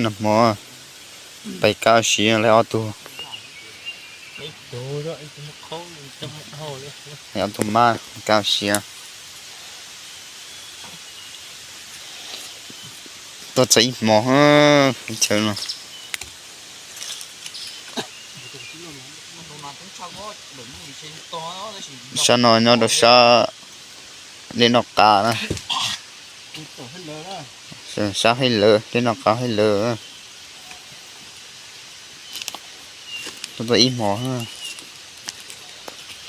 Nag hmo pais kav siav lawv ob tug, ob tug mab kav siav. Tuaj txog ib hmo lub chaw no. Sab no nyob rau sab dej noj qav na. Sab hab lawv, dej noj qav hab lawv. Tuaj tau ib hmo,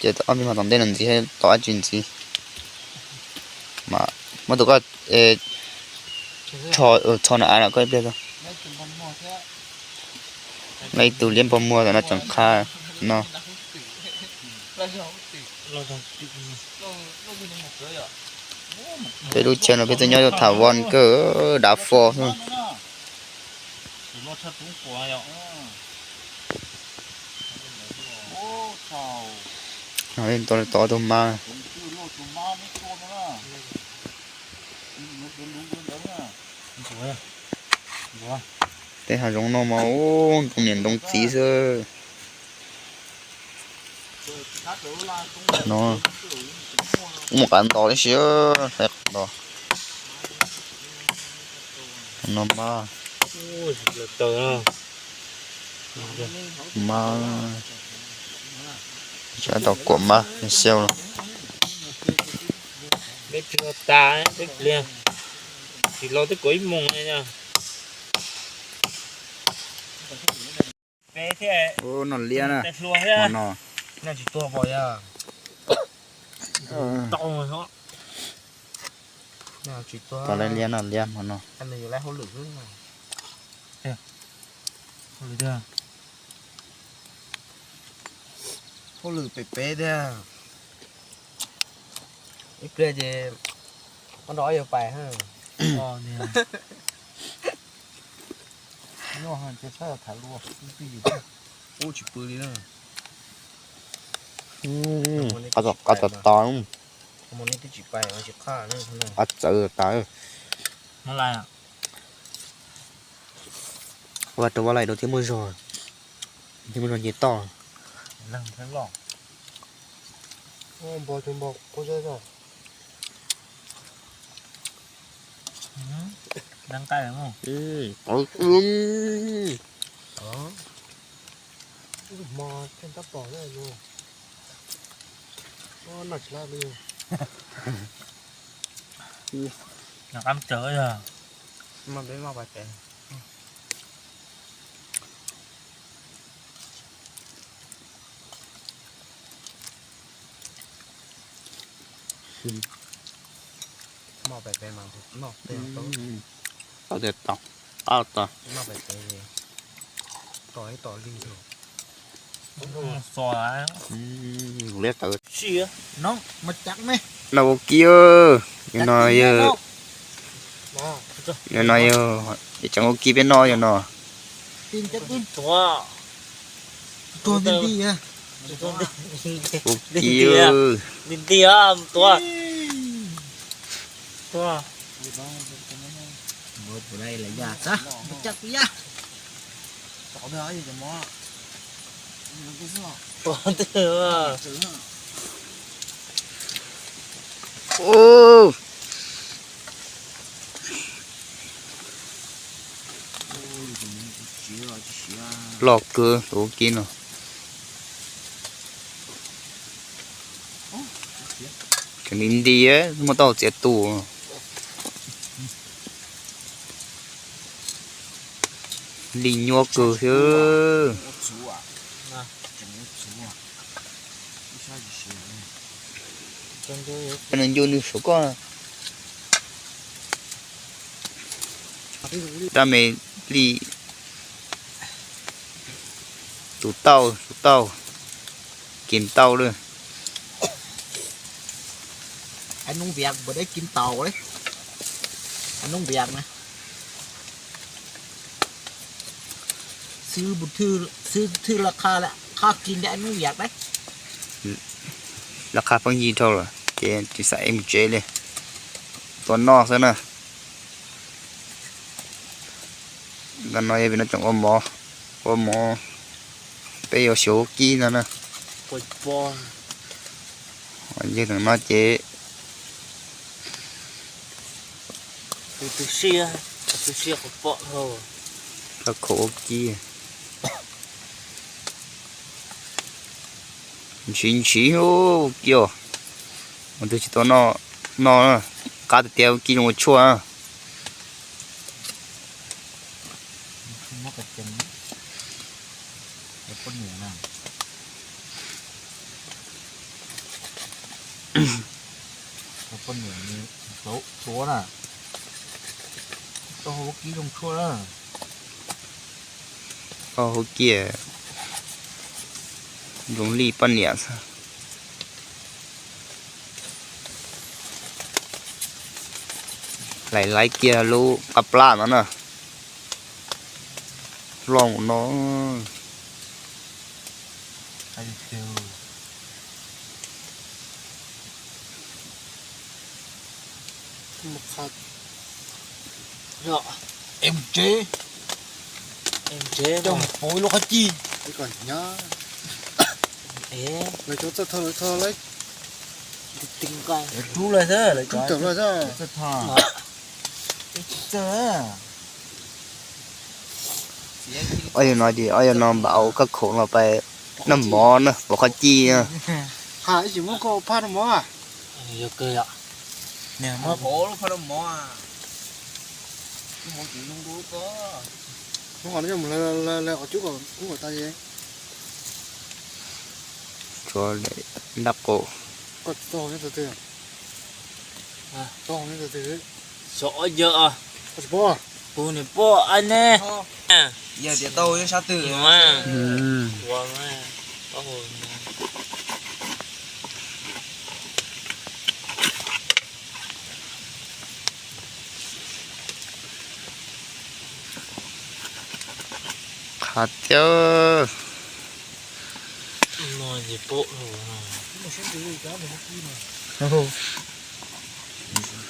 ces ob peb hmo tom ntej no ntxiv, tom dab tsi ntxiv. Muab tus koj txho na av no koj ib pliag. Lawv ib tug liab npog muag tam no tseem qha no. Peb lub chaw no peb twb nyob tham Von kawg, dav fo xwb. Tod tug mab, tej hav zoov no mas ub ntoo niam ntoo txiv xwb. No, mus qav ntos tib si, qav ntos no mas. Mas, tau kuam mas xyaw los. Peb tsis los tas, peb pliag, tsis los twb kaum ib moos li. Noj liab na, hmo no. Tsis tuag pom yog. Tau liab, noj liab hmo no. Hauj lwm pem pem tiag. Ib pliag ces muab nrog ob yawg pais. Noj ces txhob tham luag, ub tsis pw li na. Qab tom tom, qab txawv tas. Ua rau vaj laim rau thiab muaj zog, thiab muaj zog nce toj. Tau tias tau, qab tau. Liab tawv. No ua kib, yog no yog, yog no yog, tseem ua kib peb noj yog no. Ua kib, Loj kawg tus ua kib no. Tseem nti nti, muaj taub hau txiav tu. Li nyuaj kawg thiab. Nws ncu nws saum koj. Rab me li, tus tauj, tus tauj, kis tauj lawm. Anh Nông Việt bữa đấy kiếm tàu đấy. Anh Nông Việt này. Sư một thư, sư thư là kha là kha kinh đấy anh Nông Việt đấy. Lawv qha pheej yig dhau lawm ces tsis xav ev mus tsev li. Tua noj xwb na. Ntawm no yog vim no tseem ua mov, ua mov, peb yuav xyuas ua kib no na. Yog ntawm no ces kab khaum ua kib. Ntshiv ntshiv ua kib os. Mus twg tsis tau noj, noj qab tiag tiag ua kib zoo ua tshuaj. Poj niam tsuav na, koj ua kib zoo tshuaj na. Koj ua kib zoo li poj niam xwb. Laiv laiv kiag lub qab plab no na. Loj no. Em tsev, em tsev coj mus pauv lub qhov cij. Lawv cov txawj tho lawv tho lawv, rub lawm xwb, lawv cov txawj tho. Ob yog no ces ob yog no npam ua kab khaum no pais noj mov na, pauv qhov cij na. Ha, ib tsis muab koj ua phaj noj mov. Yog kawg yom. Niag muab pauv lub phaj noj mov. Lub hauv tseem zoo dua ko. Lub hauv no coj mus lawv, lawv, lawv qhov cub kom kub kom tag ces. Tsuav dab qaum. Koj tsis tau hau nyob tag twg? Tau hau nyob tag twg? Xyov yawg os. Koj tsis paub? Kuv niam pog ai ne. Yog tias tau nyob sab twg? Qhov tiag.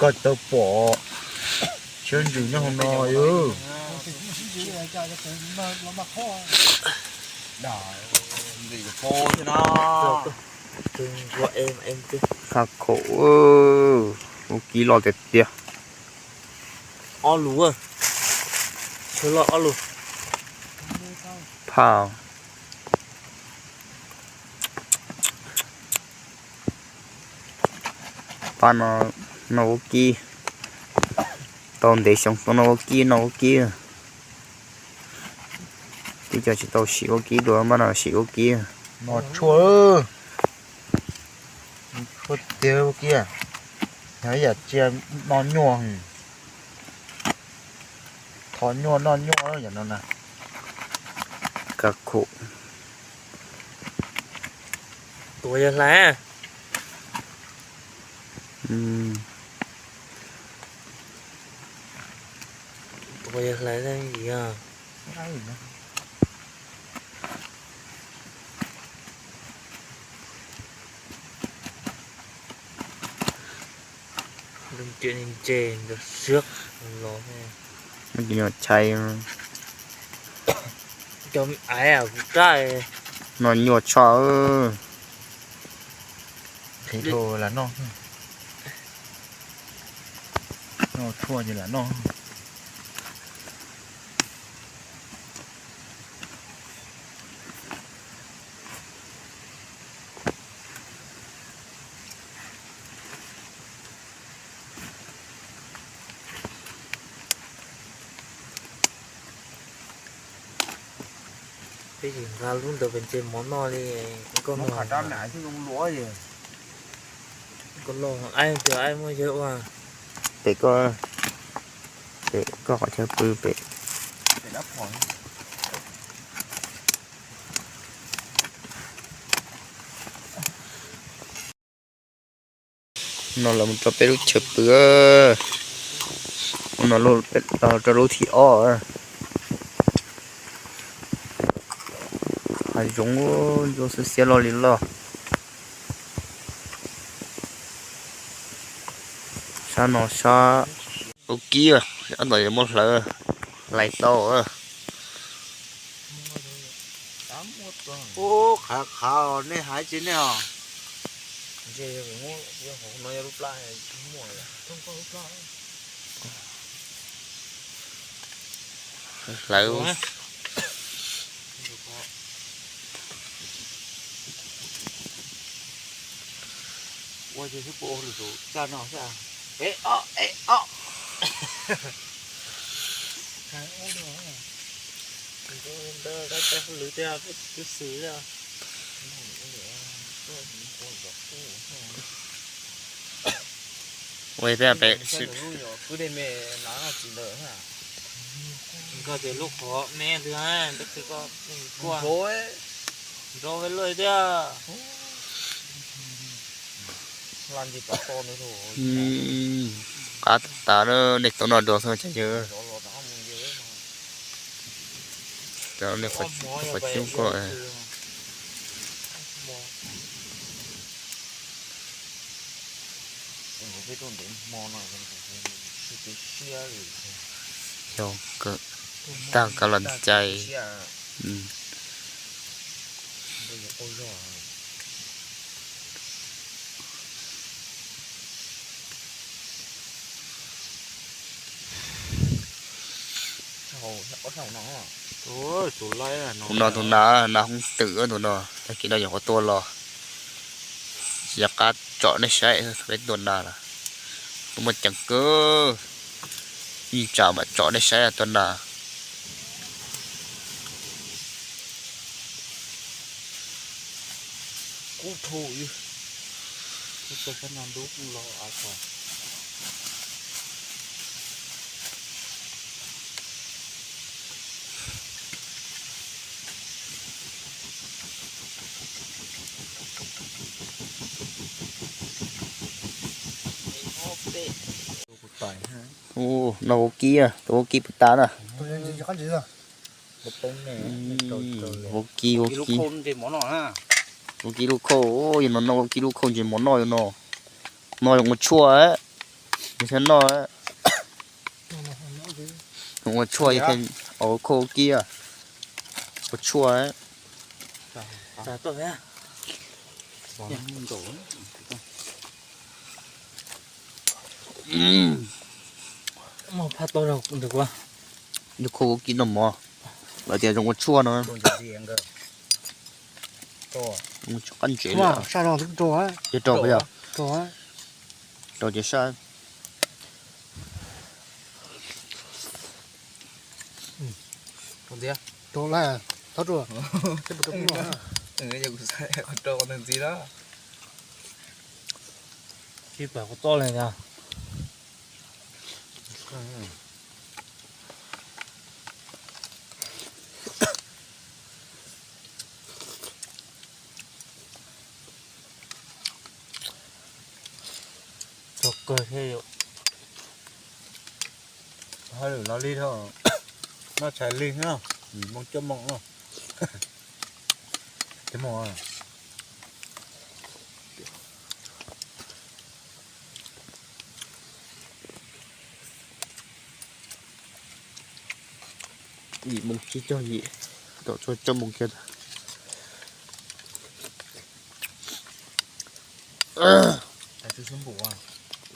Koj tau pom siab ntsws nyob hauv no yog. Kab khaum, ua kib loj tiag tiag. Ob lus, sawv loj ob lus. Phaj. Pab no noj ua kib, tau ntev xyoo tau noj ua kib noj ua kib. Twb cov tsis tau sim ua kib dua mas no sim ua kib. Noj tshuaj, tshuaj tiag ua kib. Yog ib yam tsiaj noj nyuaj. Thov nyuaj noj nyuaj yam no na. Kab khaum. Tuav yawg hlais. Tuav yawg hlais yog. Ntse ntse los siab los. Cov aiv kuv rab. Noj nyuaj tshaj. Qhib dhau lam noj. Noj tshuaj ces lam noj. Peb tsis nqa lub ntawd pes ntsej mov noj li. Koj noj, aib tias aib muaj yawg ua. Pem koj, pem koj qhov chaw pw pem. No lawv mus rau peb lub chaw pw. No rau lub thib ob. Hav zoov ntsuab xiab xiab loj li loj. Sab no sab ua kib, sab tom yuav muab hlawv. Lais tau. Ub, qhav qhav nej hais tsis nej os. Hlawv. Ua ces xwb puas ua lwm tus tsa no xwb. Eb ob eb ob. Ntawd kab cai hauj lwm tiag, peb twb xwm tiag. Ua peb peb xwm. Koj tias lub qhov me ntws, peb twb koj kuaj nrov peb luaj tiag. Qab tas nej tau no dua xwb cov yawg. Cov nej qhov cub koj. Yog kawg, tag kav los cai. Tus no tus nas, nas hoob twm tus no, tag kis no yuav qhuav tua los. Yog qab tsom nej saib peb tua nas lawm. Tus muaj ceem kawg, ib tsam mam tsom nej saib tua nas. Kub thauj, kub thauj sab no ntub kuj los av tag. Ub, no vaub kib, tus vaub kib puas tas na. Vaub kib, vaub kib. Vaub kib lub khauj, yog no noj vaub kib lub khauj ntses mov noj yom no. No yuav ua tshuaj, yog thiab noj. Yuav ua tshuaj, yog thiab ua khauj vaub kib, ua tshuaj. Lub khauj vaub kib noj mov, lawv tias zoo ua tshuaj no. Qab ntsev, rau yog, rau ces sab. Rau lawm, thov rau. Rau ntawm ntxiv na. Sib pam kuv tob li ntag. Txog kawg thiab yom. Hauj lwm los li dhau, noj tshais li no, moo cuaj moo no. Tes moo. Yim moo tsib caug yim, tom txog cuaj moo kiag.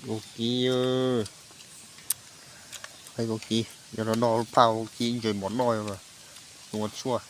Vaub kib, vaub kib, yog no noj phaj vaub kib ntses mov noj, ua tshuaj.